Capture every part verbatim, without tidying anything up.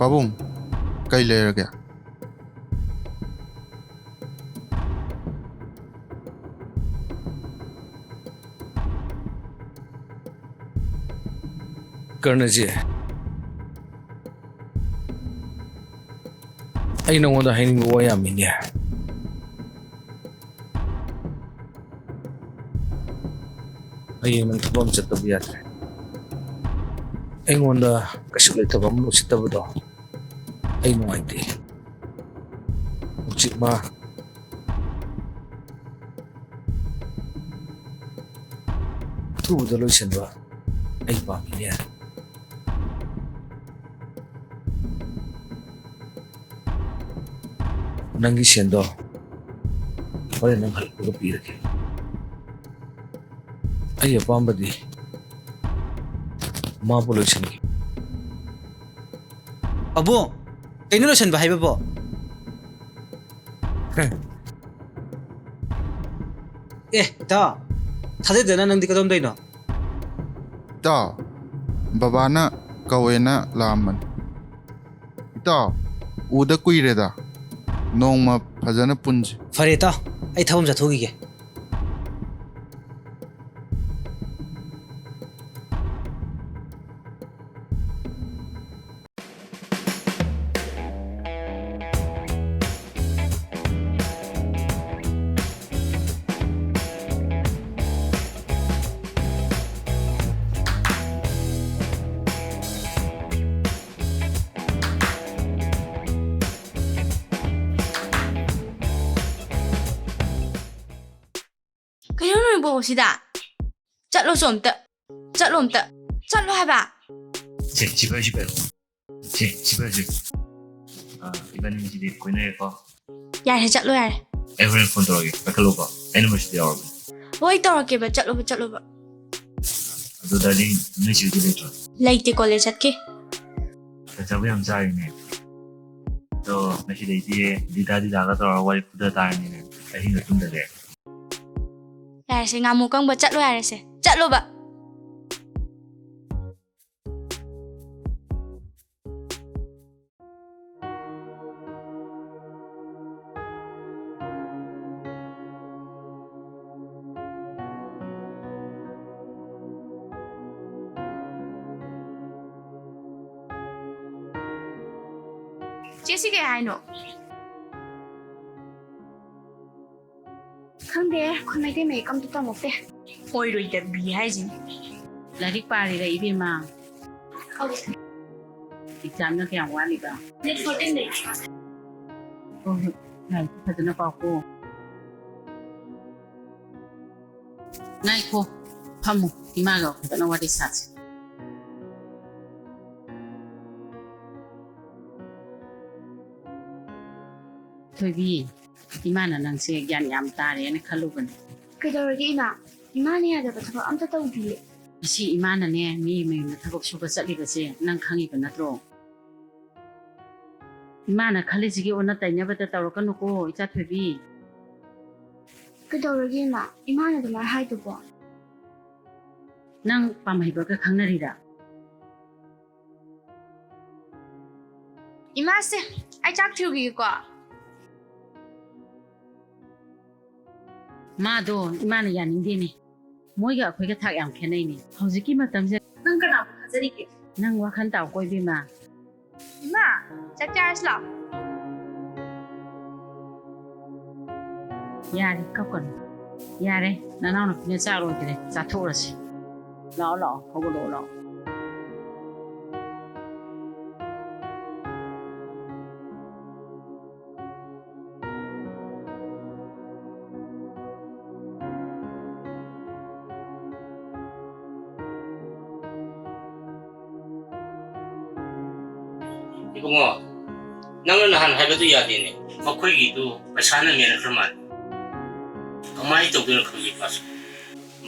ꯄꯥꯕꯨꯡ, ꯀꯩ ꯂꯩꯔꯒꯦ? ꯀꯔꯅꯖꯤꯠ, ꯑꯩ ꯅꯉꯣꯟꯗ ꯍꯥꯏꯅꯤꯡꯕ ꯋꯥ ꯌꯥꯝꯃꯤꯅꯦ꯫ ꯍꯌꯦꯡ ꯅꯪ ꯊꯕꯛ ꯑꯃ ꯆꯠꯇꯕ ꯌꯥꯗ꯭ꯔꯦ꯫ ꯑꯩꯉꯣꯟꯗ ꯀꯩꯁꯨ ꯂꯩꯇꯕ ꯑꯃ ꯎꯁꯤꯠꯇꯕꯗꯣ ꯑꯩ ꯅꯨꯡꯉꯥꯏꯇꯦ꯫ ꯍꯧꯖꯤꯛ ꯃꯥ ꯑꯊꯨꯕꯗ ꯂꯣꯏꯁꯤꯟꯕ ꯑꯩ ꯄꯥꯝꯃꯤꯅꯦ꯫ ꯅꯪꯒꯤ ꯁꯦꯟꯗꯣ ꯍꯣꯔꯦꯟ ꯅꯪ ꯍꯜꯂꯛꯄꯒ ꯄꯤꯔꯒꯦ꯫ ꯑꯩ ꯑꯄꯥꯝꯕꯗꯤ ꯃꯥꯕꯨ ꯂꯣꯏꯁꯤꯟꯈꯤ꯫ ꯑꯕꯨꯡ, ꯀꯩꯅꯣ ꯂꯣꯏꯁꯤꯟꯕ ꯍꯥꯏꯕꯕꯣ? ꯑꯦ, ꯏꯇꯥꯎ, ꯊꯥꯖꯗꯅ ꯅꯪꯗꯤ ꯀꯗꯣꯝꯗꯩꯅꯣ? ꯏꯇꯥꯎ, ꯕꯕꯥꯅ ꯀꯧꯋꯦꯅ ꯂꯥꯛꯑꯝꯕꯅꯤ꯫ ꯏꯇꯥꯎ, ꯎꯗ ꯀꯨꯏꯔꯦꯗ꯫ ꯅꯣꯡꯃ ꯐꯖꯅ ꯄꯨꯟꯁꯤ꯫ ꯐꯔꯦ ꯏꯇꯥꯎ, ꯑꯩ ꯊꯕꯛ ꯑꯃ ꯆꯠꯊꯣꯛꯈꯤꯒꯦ꯫ ꯀꯩꯅꯣ ꯅꯣꯏꯕꯣ ꯁꯤꯗ? ꯆꯠꯂꯣ ꯆꯣ ꯑꯝꯇ꯫ ꯆꯠꯂꯣ ꯑꯝꯇ꯫ ꯆꯠꯂꯣ ꯍꯥꯏꯕ꯫ ꯁꯦ, ꯁꯤ ꯄꯥꯏꯌꯨ, ꯁꯤ ꯄꯥꯏꯌꯨ꯫ ꯁꯦ, ꯁꯤ ꯄꯥꯏꯌꯨ, ꯁꯦ꯫ ꯑꯥ, ꯏꯕꯥꯅꯤ ꯉꯁꯤꯗꯤ ꯀꯣꯏꯅꯔꯦꯀꯣ? ꯌꯥꯔꯦ, ꯆꯠꯂꯣ ꯌꯥꯔꯦ꯫ ꯑꯩ ꯍꯣꯔꯦꯟ ꯐꯣꯟ ꯇꯧꯔꯛꯑꯒꯦ, ꯄꯥꯏꯈꯠꯂꯣꯀꯣ꯫ ꯑꯩ ꯅꯝꯕꯔꯁꯤꯗ ꯌꯥꯎꯔꯕꯅꯦ꯫ ꯍꯣꯏ, ꯇꯧꯔꯛꯀꯦꯕ, ꯆꯠꯂꯣꯕ, ꯆꯠꯂꯣꯕ꯫ ꯑꯗꯣ ꯗꯥꯔꯂꯤꯡ, ꯅꯣꯏ ꯆꯦꯗꯤ ꯂꯩꯇ꯭ꯔꯣ? ꯂꯩꯇꯦ, ꯀꯣꯂꯦꯖ ꯆꯠꯈꯤ꯫ ꯐꯖꯕ ꯌꯥꯝ ꯆꯥꯔꯤꯅꯦ꯫ ꯑꯗꯣ ꯉꯁꯤꯗꯩꯗꯤ ꯗꯤꯗꯥ ꯗꯤꯗꯥꯒ ꯇꯧꯔꯒ ꯋꯥꯔꯤ ꯐꯨꯊ ꯇꯥꯔꯅꯤꯅꯦ, ꯑꯍꯤꯡꯒ ꯇꯨꯝꯗꯒꯩ꯫ ꯌꯥꯔꯦꯁꯦ, ꯉꯥꯃꯨ ꯀꯪꯕ, ꯆꯠꯂꯣ ꯌꯥꯔꯦꯁꯦ, ꯆꯠꯂꯣꯕ꯫ ꯆꯦ, ꯁꯤ ꯀꯩ ꯍꯥꯏꯅꯣ? ꯈꯪꯗꯦ, ꯑꯩꯈꯣꯏ ꯃꯩꯇꯩ ꯃꯌꯦꯛ ꯑꯝꯇ ꯇꯝꯃꯛꯇꯦ꯫ ꯑꯣꯏꯔꯣꯏꯗꯕꯤ ꯍꯥꯏꯁꯤꯅꯤ꯫ ꯂꯥꯏꯔꯤꯛ ꯄꯥꯔꯤꯔ ꯏꯕꯦꯝꯃ? ꯑꯧ꯫ ꯑꯦꯛꯖꯥꯝꯅ ꯀꯌꯥꯝ ꯋꯥꯠꯂꯤꯕ? ꯗꯦꯠ ꯐꯣꯔꯇꯤꯟꯗꯩ꯫ ꯍꯣꯏ, ꯍꯣꯏ, ꯂꯥꯏꯔꯤꯛꯇꯤ ꯐꯖꯅ ꯄꯥꯎꯀꯣ꯫ ꯉꯥꯏꯈꯣ, ꯐꯝꯃꯨ, ꯏꯃꯥꯒ ꯐꯖꯅ ꯋꯥꯔꯤ ꯁꯥꯁꯤ꯫ ꯊꯣꯏꯕꯤ, ꯏꯃꯥꯅ ꯅꯪꯁꯦ ꯒ꯭ꯌꯥꯟ ꯌꯥꯝ ꯇꯥꯔꯦꯅ ꯈꯜꯂꯨꯕꯅꯦ꯫ ꯀꯩꯗꯧꯔꯒꯦ ꯏꯃꯥ? ꯏꯃꯥꯅ ꯌꯥꯗꯕ ꯊꯕꯛ ꯑꯝꯇ ꯇꯧꯗꯤꯌꯦ꯫ ꯉꯁꯤ ꯏꯃꯥꯅꯅꯦ ꯃꯤ ꯃꯌꯨꯝꯗ ꯊꯕꯛ ꯁꯨꯕ ꯆꯠꯂꯤꯕꯁꯦ ꯅꯪ ꯈꯪꯉꯤꯕ ꯅꯠꯇ꯭ꯔꯣ? ꯏꯃꯥꯅ ꯈꯜꯂꯤꯁꯤꯒꯤ ꯑꯣꯟꯅ ꯇꯩꯅꯕꯗ ꯇꯧꯔꯛꯀꯅꯨꯀꯣ, ꯏꯆꯥ ꯊꯣꯏꯕꯤ꯫ ꯀꯩꯗꯧꯔꯒꯦ ꯏꯃꯥ? ꯏꯃꯥꯅ ꯑꯗꯨꯃꯥꯏꯅ ꯍꯥꯏꯗꯨꯕꯣ? ꯅꯪ ꯄꯥꯝꯍꯩꯕꯒ ꯈꯪꯅꯔꯤꯔꯥ? ꯏꯃꯥꯁꯦ, ꯑꯩ ꯆꯥꯛ ꯊꯤꯔꯨꯈꯤꯒꯦꯀꯣ꯫ ꯃꯥꯗꯣ ꯏꯃꯥꯅ ꯌꯥꯅꯤꯡꯗꯦꯅꯦ꯫ ꯃꯣꯏꯒ ꯑꯩꯈꯣꯏꯒ ꯊꯥꯛ ꯌꯥꯝ ꯈꯦꯠꯅꯩꯅꯦ꯫ ꯍꯧꯖꯤꯛꯀꯤ ꯃꯇꯝꯁꯦ ꯅꯪ ꯀꯅꯥꯕꯨ ꯊꯥꯖꯔꯤꯒꯦ? ꯅꯪ ꯋꯥꯈꯜ ꯇꯥꯎꯀꯣ ꯏꯕꯦꯝꯃ꯫ ꯏꯃꯥ, ꯆꯥꯛ ꯆꯥꯔꯁꯤ ꯂꯥꯛꯑꯣ꯫ ꯌꯥꯔꯦ, ꯀꯞꯀꯅꯨ꯫ ꯌꯥꯔꯦ, ꯅꯅꯥꯎꯅꯨꯄꯤꯅ ꯆꯥꯛ ꯂꯣꯏꯈ꯭ꯔꯦ, ꯆꯥꯊꯣꯛꯎꯔꯁꯤ꯫ ꯂꯥꯛꯑꯣ, ꯂꯥꯛꯑꯣ, ꯍꯧꯒꯠꯂꯛꯑꯣ, ꯂꯥꯛꯑꯣ꯫ ꯏꯕꯨꯡꯉꯣ, ꯅꯪꯅ ꯅꯍꯥꯟ ꯍꯥꯏꯕꯗꯨ ꯌꯥꯗꯦꯅꯦ꯫ ꯃꯈꯣꯏꯒꯤꯗꯨ ꯄꯩꯁꯥꯅ ꯃꯦꯟꯈ꯭ꯔ ꯃꯥꯜꯂꯦ꯫ ꯀꯃꯥꯏꯅ ꯇꯧꯗꯣꯏꯅꯣ ꯈꯪꯗꯦ ꯃꯥꯁꯨ꯫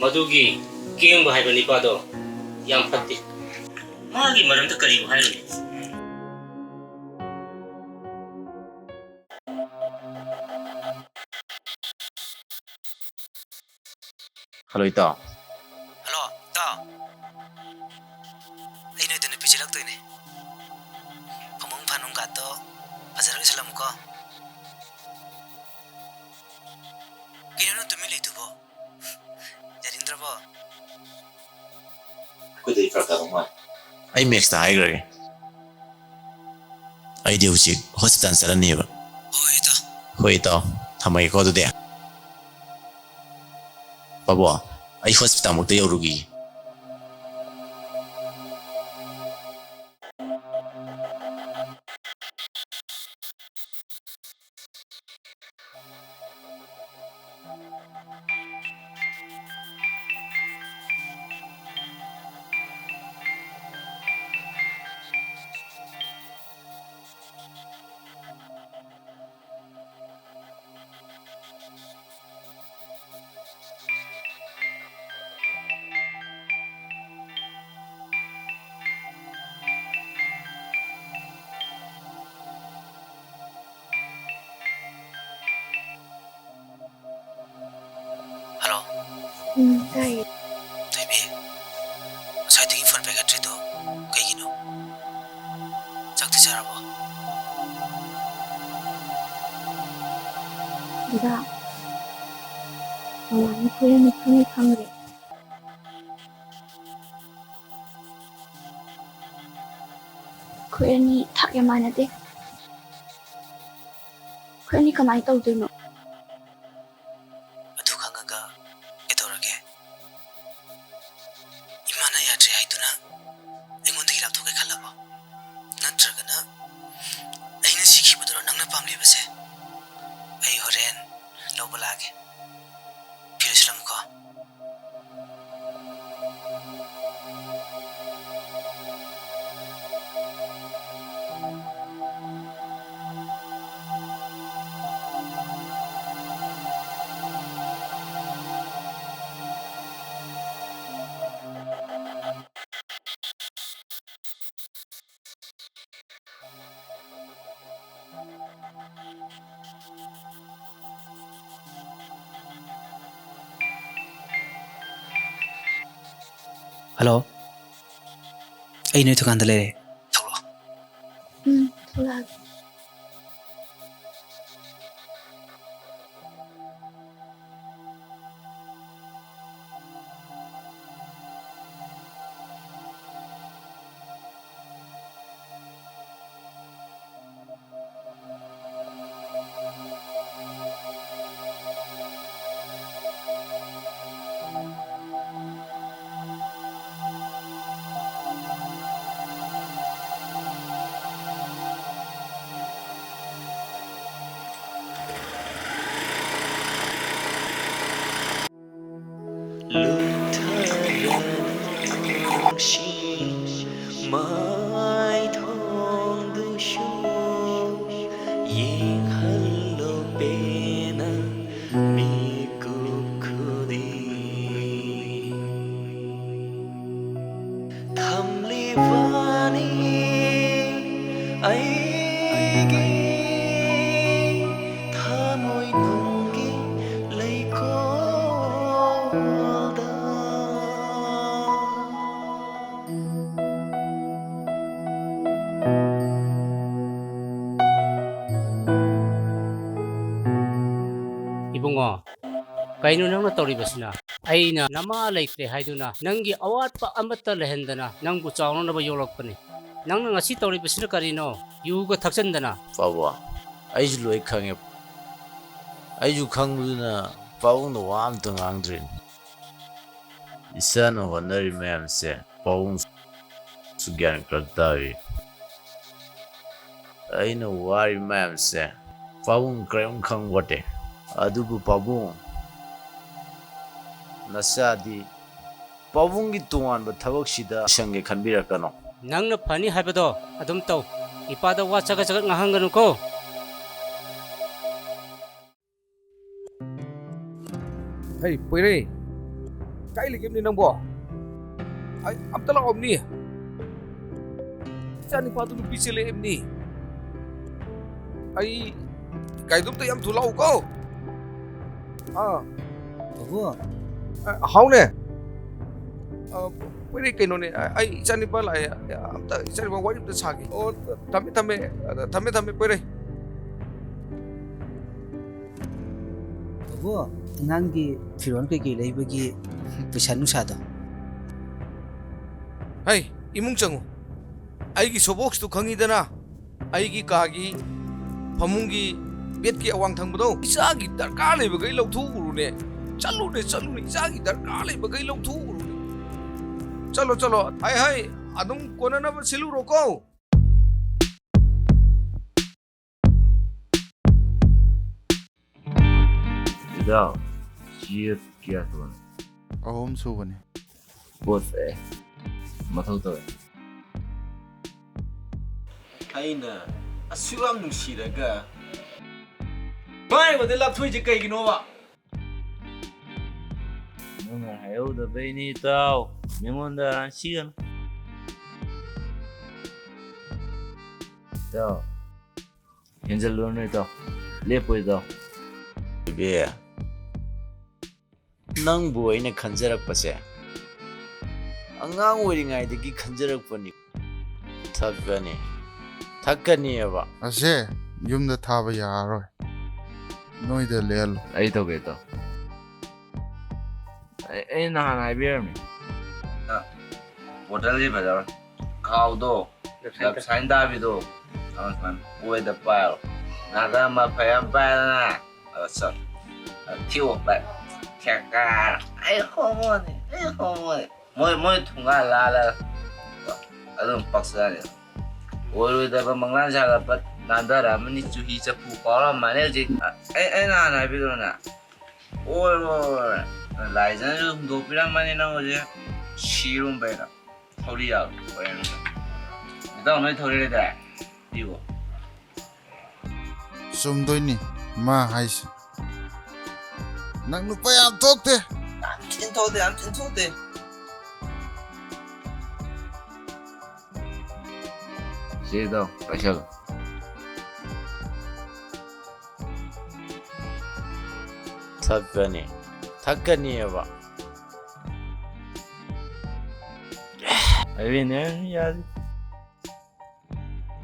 ꯃꯗꯨꯒꯤ ꯀꯦꯡꯕ ꯍꯥꯏꯕ ꯅꯤꯄꯥꯗꯣ ꯌꯥꯝ ꯐꯠꯇꯦ꯫ ꯃꯥꯒꯤ ꯃꯔꯝꯗ ꯀꯔꯤꯕꯨ ꯍꯥꯏꯔꯨꯅꯤ? ꯍꯜꯂꯣ, ꯏꯇꯥꯎ꯫ ꯍꯜꯂꯣ, ꯏꯇꯥꯎ꯫ ꯑꯩ ꯅꯣꯏꯗ ꯅꯨꯄꯤ ꯆꯦꯜꯂꯛꯇꯣꯏꯅꯦ꯫ ꯐꯃꯨꯡ ꯐꯥꯅꯨꯡ ꯀꯥꯗꯣ ꯐꯖꯅ ꯂꯣꯏꯁꯜꯂꯝꯃꯨꯀꯣ꯫ ꯀꯩꯅꯣ ꯅꯪ ꯇꯨꯃꯤꯟ ꯂꯩꯗꯨꯕꯣ? ꯌꯥꯅꯤꯡꯗ꯭ꯔꯕꯣ? ꯑꯩꯈꯣꯏꯗꯗꯤ ꯐꯔꯛ ꯇꯥꯗꯧ ꯃꯥꯜꯂꯦ꯫ ꯑꯩ ꯃꯦꯛꯁꯇ ꯍꯥꯏꯈ꯭ꯔꯒꯦ꯫ ꯑꯩꯗꯤ ꯍꯧꯖꯤꯛ ꯍꯣꯁꯄꯤꯇꯥꯜ ꯆꯠꯂꯅꯦꯕ꯫ ꯍꯣꯏ, ꯏꯇꯥꯎ꯫ ꯍꯣꯏ, ꯏꯇꯥꯎ꯫ ꯊꯝꯃꯒꯦꯀꯣ ꯑꯗꯨꯗꯤ꯫ ꯄꯥꯕꯣ, ꯑꯩ ꯍꯣꯁꯄꯤꯇꯥꯜꯃꯛꯇ ꯌꯧꯔꯨꯈꯤꯒꯦ꯫ ꯍꯜꯂꯣ꯫ ꯎꯝ, ꯇꯥꯏꯌꯦ꯫ ꯊꯣꯏꯕꯤ, ꯉꯁꯥꯏꯗꯒꯤ ꯐꯣꯟ ꯄꯥꯏꯈꯠꯇ꯭ꯔꯤꯗꯣ ꯀꯩꯒꯤꯅꯣ? ꯆꯥꯛꯇꯤ ꯆꯥꯔꯕꯣ? ꯗꯗꯥ, ꯃꯃꯥꯅ ꯈꯣꯏꯔꯝꯃꯤ ꯈꯪꯉꯤ ꯈꯪꯗꯦ꯫ ꯑꯩꯈꯣꯏ ꯑꯅꯤ ꯊꯥꯛ ꯌꯥꯝ ꯃꯥꯟꯅꯗꯦ꯫ ꯑꯩꯈꯣꯏ ꯑꯅꯤ ꯀꯃꯥꯏꯅ ꯇꯧꯗꯣꯏꯅꯣ? ꯑꯗꯨ ꯈꯪꯉꯒ ꯀꯩꯗꯧꯔꯒꯦ? ꯏꯃꯥꯅ ꯌꯥꯗ꯭ꯔꯦ ꯍꯥꯏꯗꯨꯅ ꯑꯩꯉꯣꯟꯗꯒꯤ ꯂꯥꯞꯊꯣꯛꯀꯦ ꯈꯜꯂꯕꯣ? ꯅꯠꯇ꯭ꯔꯒꯅ ꯑꯩꯅ ꯁꯤꯈꯤꯕꯗꯨꯔꯣ ꯅꯪꯅ ꯄꯥꯝꯂꯤꯕꯁꯦ? ꯑꯩ ꯍꯣꯔꯦꯟ ꯂꯧꯕ ꯂꯥꯛꯑꯒꯦ꯫ ꯐꯤ ꯂꯣꯏꯁꯤꯜꯂꯝꯃꯨꯀꯣ꯫ ꯍꯜꯂꯣ, ꯑꯩ ꯅꯣꯏ ꯊꯣꯡꯒꯥꯟꯗ ꯂꯩꯔꯦ, ꯊꯣꯛꯂꯛꯑꯣ꯫ ꯎꯝ, ꯊꯣꯛꯂꯛꯑꯒꯦ꯫ ꯏꯕꯥꯅꯤ ꯑꯩꯒꯤ ꯊꯃꯣꯏꯅꯨꯡꯒꯤ ꯂꯩꯀꯣꯜꯗ꯫ ꯏꯕꯨꯡꯉꯣ, ꯀꯩꯅꯣ ꯅꯪꯅ ꯇꯧꯔꯤꯕꯁꯤꯅ? ꯑꯩꯅ ꯅꯃꯥ ꯂꯩꯇ꯭ꯔꯦ ꯍꯥꯏꯗꯨꯅ ꯅꯪꯒꯤ ꯑꯋꯥꯠꯄ ꯑꯃꯠꯇ ꯂꯩꯍꯟꯗꯅ ꯅꯪꯕꯨ ꯆꯥꯎꯅꯅꯕ ꯌꯣꯛꯂꯛꯄꯅꯤ꯫ ꯅꯪꯅ ꯉꯁꯤ ꯇꯧꯔꯤꯕꯁꯤꯅ ꯀꯔꯤꯅꯣ? ꯌꯨꯒ ꯊꯛꯆꯟꯗꯅ꯫ ꯄꯥꯕꯨꯡ, ꯑꯩꯁꯨ ꯂꯣꯏ ꯈꯪꯉꯦ꯫ ꯑꯩꯁꯨ ꯈꯪꯕꯗꯨꯅ ꯄꯥꯕꯨꯡꯗ ꯋꯥ ꯑꯝꯇ ꯉꯥꯡꯗ꯭ꯔꯤꯅꯤ꯫ ꯏꯆꯥꯅ ꯍꯣꯠꯅꯔꯤ ꯃꯌꯥꯝꯁꯦ ꯄꯥꯕꯨꯡꯁꯨ ꯒ꯭ꯌꯥꯟ ꯈꯔ ꯇꯥꯕꯤ꯫ ꯑꯩꯅ ꯋꯥꯔꯤ ꯃꯌꯥꯝꯁꯦ ꯄꯥꯕꯨꯡ ꯀꯔꯤꯝ ꯈꯪꯕꯣꯠꯇꯦ꯫ ꯑꯗꯨꯕꯨ ꯄꯥꯕꯨꯡ, ꯅꯆꯥꯗꯤ ꯄꯥꯕꯨꯡꯒꯤ ꯇꯣꯉꯥꯟꯕ ꯊꯕꯛꯁꯤꯗ ꯂꯣꯏꯁꯪꯒꯦ ꯈꯟꯕꯤꯔꯛꯀꯅꯣ꯫ ꯅꯪꯅ ꯐꯅꯤ ꯍꯥꯏꯕꯗꯣ ꯑꯗꯨꯝ ꯇꯧ꯫ ꯏꯄꯥꯗ ꯋꯥ ꯆꯒꯠ ꯆꯒꯠ ꯉꯥꯡꯍꯟꯒꯅꯨꯀꯣ꯫ ꯍꯩ, ꯄꯣꯏꯔꯩ, ꯀꯥꯏ ꯂꯩꯒꯦꯕꯅꯤ ꯅꯪꯕꯣ? ꯑꯩ ꯑꯝꯇ ꯂꯥꯛꯑꯣꯕꯅꯤ꯫ ꯏꯆꯥ ꯅꯤꯄꯥꯗꯨ ꯅꯨꯄꯤ ꯆꯦꯜꯂꯛꯑꯦꯕꯅꯤ꯫ ꯑꯩ ꯒꯥꯔꯤꯗꯣ ꯑꯝꯇ ꯌꯥꯝ ꯊꯨ ꯂꯥꯛꯎꯀꯣ꯫ ꯑꯥ꯫ ꯕꯥꯕꯨ꯫ ꯑ, ꯍꯥꯎꯅꯦ꯫ ꯑ, ꯄꯣꯏꯔꯩ ꯀꯩꯅꯣꯅꯦ, ꯑ, ꯑꯩ ꯏꯆꯥ ꯅꯤꯄꯥ ꯂꯥꯛꯑꯦ꯫ ꯑꯝꯇ ꯏꯆꯥ ꯅꯤꯄꯥ ꯋꯥꯔꯤ ꯑꯝꯇ ꯁꯥꯒꯦ꯫ ꯑꯣ, ꯊꯝꯃꯦ, ꯊꯝꯃꯦ꯫ ꯑ, ꯊꯝꯃꯦ, ꯊꯝꯃꯦ, ꯄꯣꯏꯔꯩ꯫ ꯕꯥꯕꯨ, ꯑꯉꯥꯡꯒꯤ ꯐꯤꯔꯣꯜ ꯀꯩꯀꯩ ꯂꯩꯕꯒꯤ ꯄꯩꯁꯥ ꯅꯨꯡꯁꯥꯗꯣ? ꯍꯩ, ꯏꯃꯨꯡ ꯆꯪꯉꯨ꯫ ꯑꯩꯒꯤ ꯁꯣꯕꯣꯛꯁꯇꯨ ꯈꯪꯉꯤꯗꯅ, ꯑꯩꯒꯤ ꯀꯥꯒꯤ ꯐꯃꯨꯡꯒꯤ ꯕꯦꯠꯀꯤ ꯑꯋꯥꯡ ꯊꯪꯕꯗꯣ, ꯏꯆꯥꯒꯤ ꯗꯔꯀꯥꯔ ꯂꯩꯕꯈꯩ ꯂꯧꯊꯣꯛꯎꯔꯨꯅꯦ꯫ ꯆꯠꯂꯨꯅꯦ, ꯆꯠꯂꯨꯅꯦ, ꯏꯆꯥꯒꯤ ꯗꯔꯀꯥꯔ ꯂꯩꯕꯈꯩ ꯂꯧꯊꯣꯛꯎꯔꯨꯅꯦ꯫ ꯆꯠꯂꯣ, ꯆꯠꯂꯣ꯫ ꯍꯩ, ꯍꯩ, ꯑꯗꯨꯝ ꯀꯣꯟꯅꯅꯕ ꯁꯤꯜꯂꯨꯔꯣꯀꯣ꯫ ꯏꯇꯥꯎ, ꯁꯤꯞ ꯀꯌꯥ ꯁꯨꯕꯅꯣ? ꯑꯍꯨꯝ ꯁꯨꯕꯅꯤ꯫ ꯄꯣꯠ ꯆꯩ ꯃꯊꯧ ꯇꯧꯋꯦ꯫ ꯑꯩꯅ ꯑꯁꯨꯛ ꯌꯥꯝ ꯅꯨꯡꯁꯤꯔꯒ ꯃꯥꯏ ꯑꯩꯉꯣꯟꯗ ꯂꯥꯞꯊꯣꯛꯏꯁꯦ ꯀꯩꯒꯤꯅꯣꯕ? ꯅꯪꯅ ꯍꯥꯏꯍꯧꯗꯕꯩꯅꯤ, ꯏꯇꯥꯎ꯫ ꯃꯤꯉꯣꯟꯗ ꯑꯔꯥꯟ ꯁꯤꯒꯅꯨ꯫ ꯏꯇꯥꯎ, ꯍꯦꯟꯖꯜꯂꯨꯔꯅꯨ ꯏꯇꯥꯎ꯫ ꯂꯦꯞꯄꯣ ꯏꯇꯥꯎ꯫ ꯏꯕꯦ, ꯅꯪꯕꯨ ꯑꯩꯅ ꯈꯟꯖꯔꯛꯄꯁꯦ ꯑꯉꯥꯡ ꯑꯣꯏꯔꯤꯉꯩꯗꯒꯤ ꯈꯟꯖꯔꯛꯄꯅꯤ꯫ ꯊꯛꯀꯅꯤ, ꯊꯛꯀꯅꯤꯑꯕ꯫ ꯑꯁꯦ ꯌꯨꯝꯗ ꯊꯥꯕ ꯌꯥꯔꯔꯣꯏ, ꯅꯣꯏꯗ ꯂꯩꯍꯜꯂꯣ꯫ ꯑꯩ ꯇꯧꯒꯦ ꯏꯇꯥꯎ꯫ ꯑꯩ, ꯑꯩ ꯅꯍꯥꯟ ꯍꯥꯏꯕꯤꯔꯝꯃꯤ꯫ ꯕꯣꯇꯜꯁꯤ ꯐꯖꯔꯣꯏ꯫ ꯈꯥꯎꯗꯣ, ꯂꯦꯞ ꯁꯥꯏꯟ ꯂꯦꯞ ꯁꯥꯏꯟ ꯇꯥꯕꯤꯗꯣ, ꯑꯗꯨ ꯁꯨꯃꯥꯏꯅ ꯑꯣꯏꯗ ꯄꯥꯏꯔꯣ꯫ ꯅꯥꯀꯟ ꯑꯃ ꯐꯩ ꯑꯃ ꯄꯥꯏꯔꯦꯗꯅ, ꯑꯗ ꯆꯠꯂꯣ꯫ ꯑꯗ ꯊꯤꯌꯣ, ꯚꯥꯏ꯫ ꯈꯦꯀꯥ, ꯑꯩ ꯍꯣꯃꯣꯅꯤ, ꯑꯩ ꯍꯣꯃꯣꯅꯤ꯫ ꯃꯣꯏ, ꯃꯣꯏ ꯊꯣꯡꯒꯥꯟ ꯂꯥꯜꯂꯒ ꯑꯗꯨꯝ ꯄꯛꯆꯅꯤ꯫ ꯑꯣꯏꯔꯣꯏꯗꯕ ꯃꯪꯂꯥꯟ ꯁꯥꯒꯠꯄ ꯅꯥꯟꯊꯔꯛꯑꯃꯅꯤ, ꯆꯨꯍꯤ ꯆꯐꯨ ꯀꯥꯎꯔꯝꯃꯅꯤ ꯍꯧꯖꯤꯛ꯫ ꯑꯩ, ꯑꯩ ꯅꯍꯥꯟ ꯍꯥꯏꯕꯤꯗ꯭ꯔꯣ ꯅꯪ? ꯑꯣꯏꯔꯣꯏ꯫ ꯂꯥꯏꯖꯅꯁꯨ ꯍꯨꯟꯗꯣꯛꯄꯤꯔꯝꯃꯅꯤ ꯅꯪ ꯍꯧꯖꯤꯛ꯫ ꯁꯤꯔꯨꯝ ꯕꯩꯔ꯫ ꯊꯧꯔꯤ ꯌꯥꯎꯔꯣ꯫ ꯍꯣꯔꯦꯟ꯫ ꯏꯇꯥꯎ ꯅꯣꯏ ꯊꯧꯔꯤ ꯂꯩꯇꯥꯏ? ꯄꯤꯌꯣ꯫ ꯆꯨꯝꯗꯣꯏꯅꯤ ꯃꯥ ꯍꯥꯏꯁꯦ꯫ ꯅꯪ ꯅꯨꯄꯥ ꯌꯥꯝ ꯊꯣꯛꯇꯦ꯫ ꯌꯥꯝ ꯊꯤꯅ ꯊꯣꯛꯇꯦ, ꯌꯥꯝ ꯊꯤꯅ ꯊꯣꯛꯇꯦ꯫ ꯁꯤ ꯏꯇꯥꯎ, ꯄꯥꯏꯁꯜꯂꯣ꯫ ꯊꯛꯀꯅꯤ꯫ ꯊꯛꯀꯅꯤꯑꯕ꯫ ꯑꯔꯦꯅꯦ, ꯌꯥꯔꯦ꯫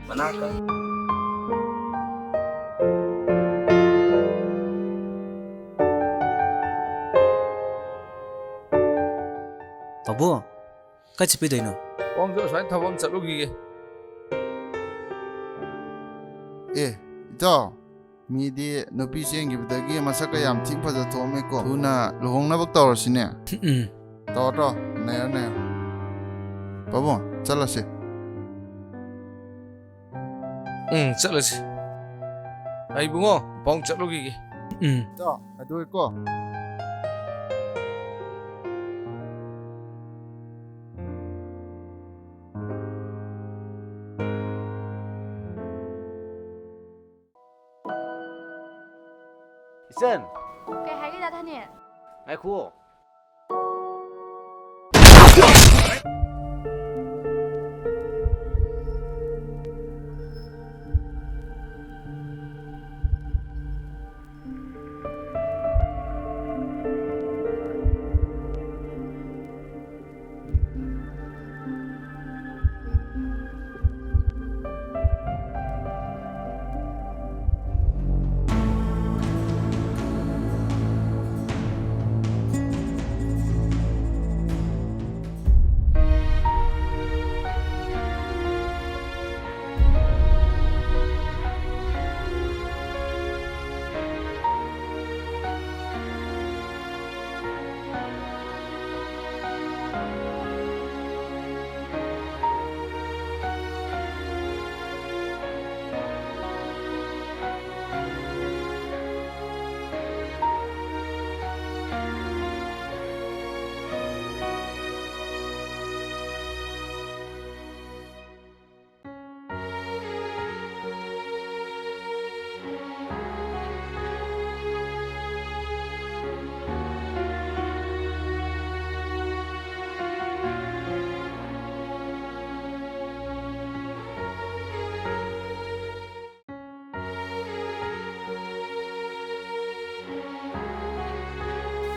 ꯃꯅꯥꯛꯇ꯫ ꯄꯥꯕꯨꯡ, ꯀꯥꯏ ꯆꯠꯄꯤꯗꯣꯏꯅꯣ? ꯄꯥꯕꯨꯡꯁꯨ ꯑꯁ꯭ꯋꯥꯏ ꯊꯕꯛ ꯑꯃ ꯆꯠꯂꯨꯈꯤꯒꯦ꯫ ꯑꯦ, ꯏꯇꯥꯎ, ꯃꯤꯗꯤ ꯅꯨꯄꯤ ꯆꯦꯟꯈꯤꯕꯗꯒꯤ ꯃꯁꯛꯀ ꯌꯥꯝ ꯊꯤ ꯐꯖ ꯊꯣꯛꯑꯝꯃꯦꯀꯣ꯫ ꯊꯨꯅ ꯂꯨꯍꯣꯡꯅꯕ ꯇꯧꯔꯁꯤꯅꯦ꯫ ꯎꯝ꯫ ꯇꯧꯔꯣ, ꯇꯧꯔꯣ, ꯅꯩꯔꯣ, ꯅꯩꯔꯣ꯫ ꯄꯥꯕꯨꯡ, ꯆꯠꯂꯁꯤ꯫ ꯎꯝ, ꯆꯠꯂꯁꯤ꯫ ꯑꯩ ꯏꯕꯨꯡꯉꯣ, ꯄꯥꯕꯨꯡ ꯆꯠꯂꯨꯈꯤꯒꯦ꯫ ꯎꯝ꯫ ꯏꯇꯥꯎ, ꯑꯗꯨ ꯑꯣꯏꯀꯣ꯫ ꯏꯆꯟ! ꯀꯩ ꯍꯥꯏꯒꯦ ꯗꯥ ꯊꯥꯅꯤꯜ? ꯉꯥꯏꯈꯨꯑꯣ꯫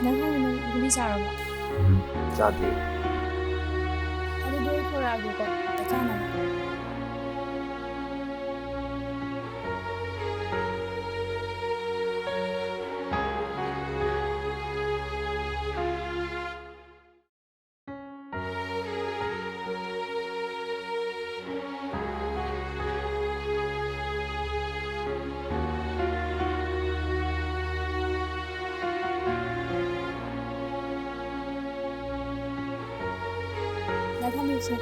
ꯅꯪ ꯍꯧꯖꯤꯛ ꯅꯪ ꯒꯨꯂꯤ ꯆꯥꯔꯕꯣ? ꯎꯝ, ꯆꯥꯗ꯭ꯔꯤ꯫ ꯑꯗꯨꯗꯤ ꯑꯩ ꯊꯣꯔꯛꯑꯒꯦꯀꯣ, ꯆꯥꯅꯕ꯫ ꯗꯥ ꯊꯥꯃꯤꯁꯦ꯫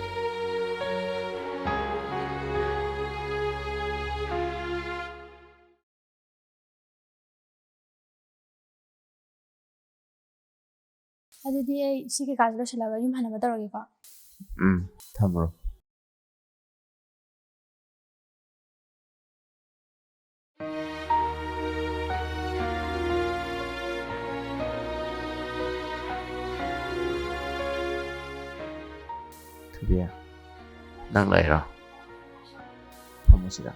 ꯑꯗꯨꯗꯤ ꯑꯩ ꯁꯤ ꯀꯩꯀꯥꯁꯦ ꯂꯣꯏꯁꯤꯜꯂꯒ ꯌꯨꯝ ꯍꯟꯅꯕ ꯇꯧꯔꯒꯦꯀꯣ꯫ ꯎꯝ, ꯊꯝꯃꯨꯔꯣ꯫ ꯊꯣꯏꯕꯤ, ꯅꯪ ꯂꯩꯔꯣ꯫ ꯐꯝꯃꯨ ꯁꯤꯗ꯫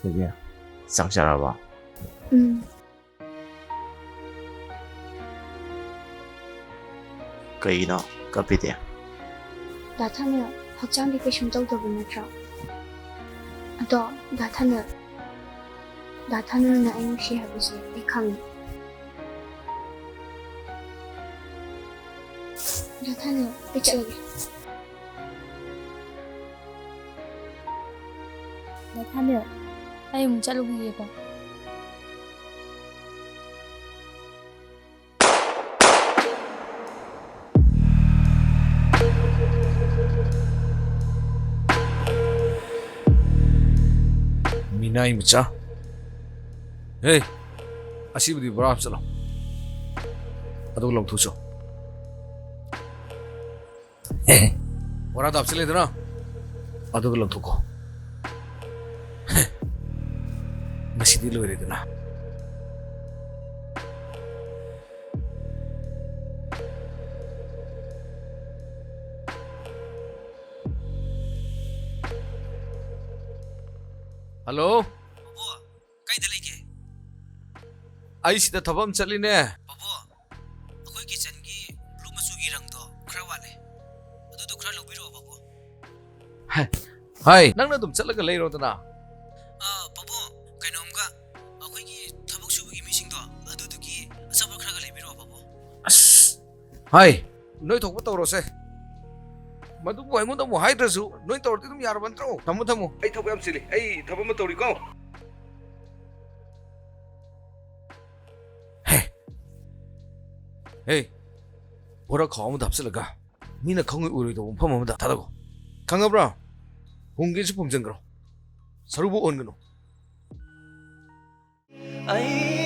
ꯊꯣꯏꯕꯤ, ꯆꯥꯛ ꯆꯥꯔꯕꯣ? ꯎꯝ꯫ ꯀꯩꯒꯤꯅꯣ ꯀꯞꯄꯤꯗꯤ? ꯗꯥ ꯊꯥꯅꯦꯜ, ꯍꯛꯆꯥꯡꯗꯤ ꯀꯩꯁꯨꯝ ꯇꯧꯗꯕ ꯅꯠꯇ꯭ꯔꯣ? ꯑꯗꯣ, ꯗꯥ ꯊꯥꯅꯦꯜ, ꯗꯥ ꯊꯥꯅꯦꯜꯅ ꯑꯩ ꯅꯨꯡꯁꯤ ꯍꯥꯏꯕꯁꯦ ꯑꯩ ꯈꯪꯉꯤ꯫ ꯗꯥ ꯊꯥꯅꯦꯜ, ꯑꯩ ꯆꯠꯂꯒꯦ꯫ ꯗꯥ ꯊꯥꯅꯦꯜ, ꯑꯩ ꯑꯃꯨꯛ ꯆꯠꯂꯨꯈꯤꯒꯦꯀꯣ꯫ ꯃꯤꯅꯥꯏ ꯃꯆꯥ꯫ ꯍꯦ, ꯑꯁꯤꯕꯨꯗꯤ ꯕꯣꯔꯥ ꯍꯥꯞꯆꯜꯂꯣ꯫ ꯑꯗꯨꯒ ꯂꯪꯊꯣꯛꯆꯣ꯫ ꯕꯣꯔꯥꯗ ꯍꯥꯞꯆꯜꯂꯦꯗꯅ, ꯑꯗꯨꯒ ꯂꯪꯊꯣꯛꯈꯣ꯫ ꯉꯁꯤꯗꯤ ꯂꯣꯏꯔꯦꯗꯅ꯫ ꯍꯜꯂꯣ꯫ ꯕꯣꯕꯣ, ꯀꯥꯏꯗ ꯂꯩꯒꯦ? ꯑꯩ ꯁꯤꯗ ꯊꯕꯛ ꯑꯃ ꯆꯠꯂꯤꯅꯦ꯫ ꯄꯥꯕꯨ, ꯑꯩꯈꯣꯏ ꯀꯤꯆꯟꯒꯤ ꯕ꯭ꯂꯨ ꯃꯆꯨꯒꯤ ꯔꯪꯗꯣ ꯈꯔ ꯋꯥꯠꯂꯦ, ꯑꯗꯨꯗꯣ ꯈꯔ ꯂꯧꯕꯤꯔꯛꯑꯣ ꯄꯥꯕꯨ꯫ ꯍꯥꯏ, ꯍꯥꯏ, ꯅꯪꯅ ꯑꯗꯨꯝ ꯆꯠꯂꯒ ꯂꯩꯔꯣꯗꯅ꯫ ꯑ, ꯄꯥꯕꯨ, ꯀꯩꯅꯣꯝꯒ, ꯑꯩꯈꯣꯏꯒꯤ ꯊꯕꯛ ꯁꯨꯕꯒꯤ ꯃꯤꯁꯤꯡꯗꯣ ꯑꯗꯨꯗꯨꯒꯤ ꯑꯆꯥꯄꯣꯠ ꯈꯔꯒ ꯂꯩꯕꯤꯔꯛꯑꯣ ꯄꯥꯕꯨ꯫ ꯑꯁ, ꯍꯥꯏ, ꯅꯣꯏ ꯊꯣꯛꯄ ꯇꯧꯔꯣꯁꯦ꯫ ꯃꯗꯨꯕꯨ ꯑꯩꯉꯣꯟꯗ ꯑꯃꯨꯛ ꯍꯥꯏꯗ꯭ꯔꯁꯨ ꯅꯣꯏ ꯇꯧꯔꯗꯤ ꯑꯗꯨꯝ ꯌꯥꯔꯕ ꯅꯠꯇ꯭ꯔꯣ? ꯊꯝꯃꯣ, ꯊꯝꯃꯣ, ꯑꯩ ꯊꯕꯛ ꯌꯥꯝ ꯆꯤꯜꯂꯤ, ꯑꯩ ꯊꯕꯛ ꯑꯃ ꯇꯧꯔꯤꯀꯣ꯫ ꯍꯦ, ꯍꯦ, ꯕꯣꯔꯥ ꯈꯥꯎ ꯑꯃꯗ ꯍꯥꯞꯆꯤꯜꯂꯒ ꯃꯤꯅ ꯈꯪꯉꯣꯏ ꯎꯔꯣꯏꯗꯧꯕ ꯃꯐꯝ ꯑꯃꯗ ꯊꯥꯗꯧ꯫ ꯈꯪꯉꯕ꯭ꯔꯥ? ꯄꯨꯝꯒꯦꯁꯨ ꯄꯨꯝꯁꯤꯟꯈ꯭ꯔꯣ, ꯁꯔꯨꯕꯨ ꯑꯣꯟꯒꯅꯨ꯫ ꯑꯩ